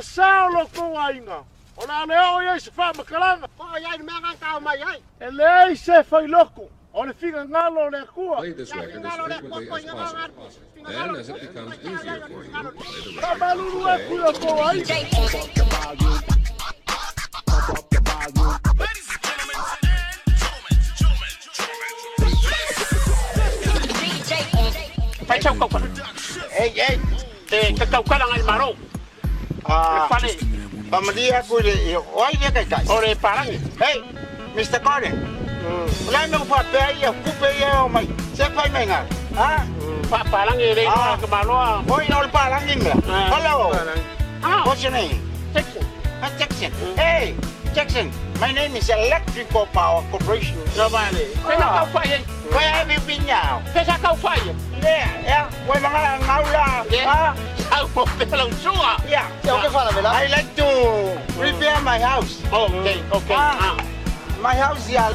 Ma sao lo kou aiga. O le a le oo i ai se faamatalaga. E leai se failoko. O le finagalo o le Atua. Play this record as frequently as possible. Then, as it becomes easier for you, play the record Faamalulu each atu day i o tou aiga. Fai sau kaukala. Ei, ei. E ka kaukala ngai maro. Ah, Fale. pamalia ku le oi le kai kai. O le parangi. Hey, Mr. Gordon. La me fa pe ia ku pe ia o mai. Se fai mai nga. Ha? Pa parangi le Ah. ka maloa. Oi ol parangi me. Ah. Hello. Ah, What's your name? Jackson. Ah, Jackson. Hey, Jackson. My name is Electrical Power Corporation. No vale. Fai na kau fai. Where have you been now? Fai sa kau fai. Yeah, yeah. Wai mga ngaula. Yeah. Ah, Sau po pe lau sua. yeah. I like to repair my house. Okay, okay. Ah. Ah. My house yeah.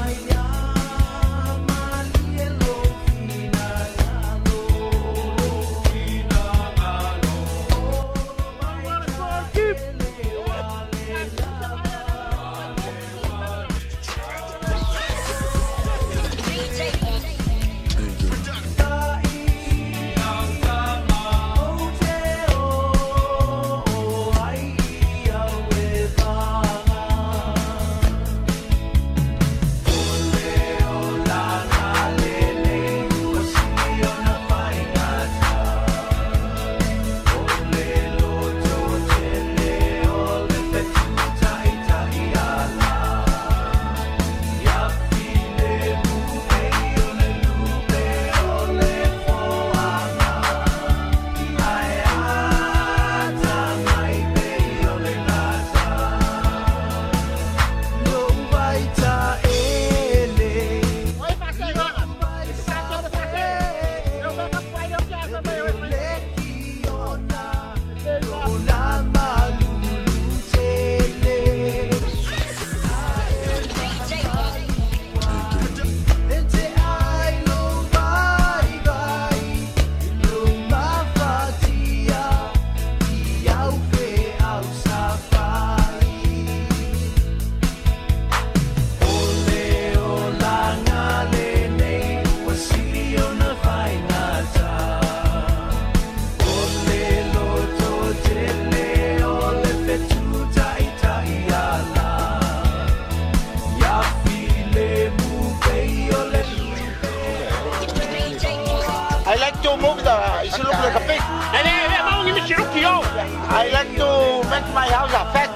I like to move the it look like a pig. Ele ele mau ngi misiruki yo. I like to make my house a fat.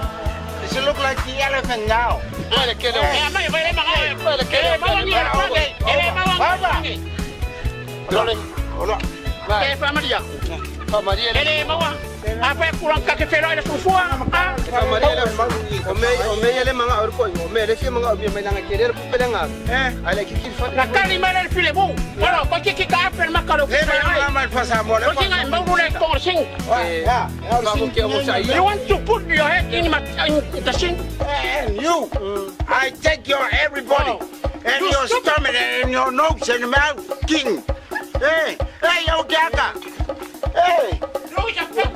It look like the elephant now. Eh, mai vai le mga. Ele mau ngi Okay. Ele mau Baba. ngi. Hola. E fa Maria. Ele mau. A fa kurang ka ke fero ele sufua. Ah. Na kali mara le file bu. Ora, ko ki ki ka apel makalo. Le ma ma fa mo le. Ko ki ngai mau le ko sing. Yeah. You want to put your head in my in the sink? And you, I take your everybody, and You your stupid. stomach and your nose and mouth, king. Hey, hey, yo, Kiaka. Hey,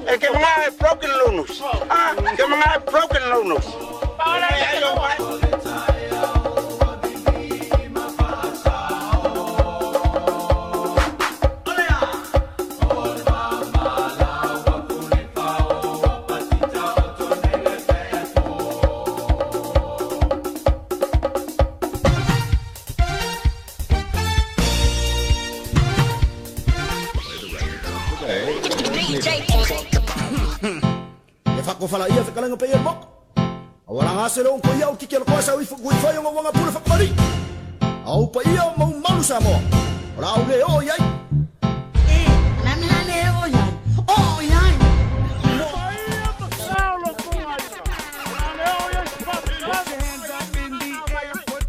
eh, que mga broken lunus. Ah, que mga broken lunus. Hey, yo, Play the record once a day or as needed. E whakowhala ia whakalanga pe ia mok. A wala ngā se rong ko ia o kiki ala koa sa ui whakui whai o ngā wanga pura whakamari. A upa ia o mau malu Samoa. O la au le o iai. Paia ma sao lo kou aiga. O le a le oo i ai se faamatalaga.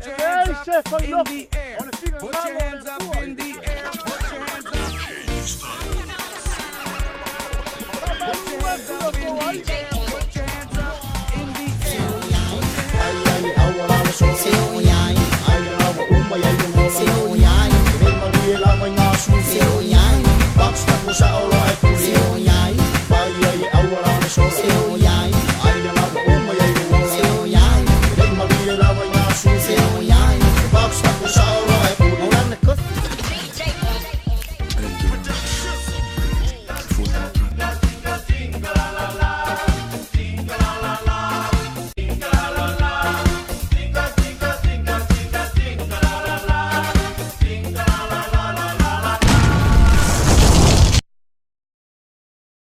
E leai se failoko. O le finagalo o le Atua. Faamalulu atu i o tou aiga.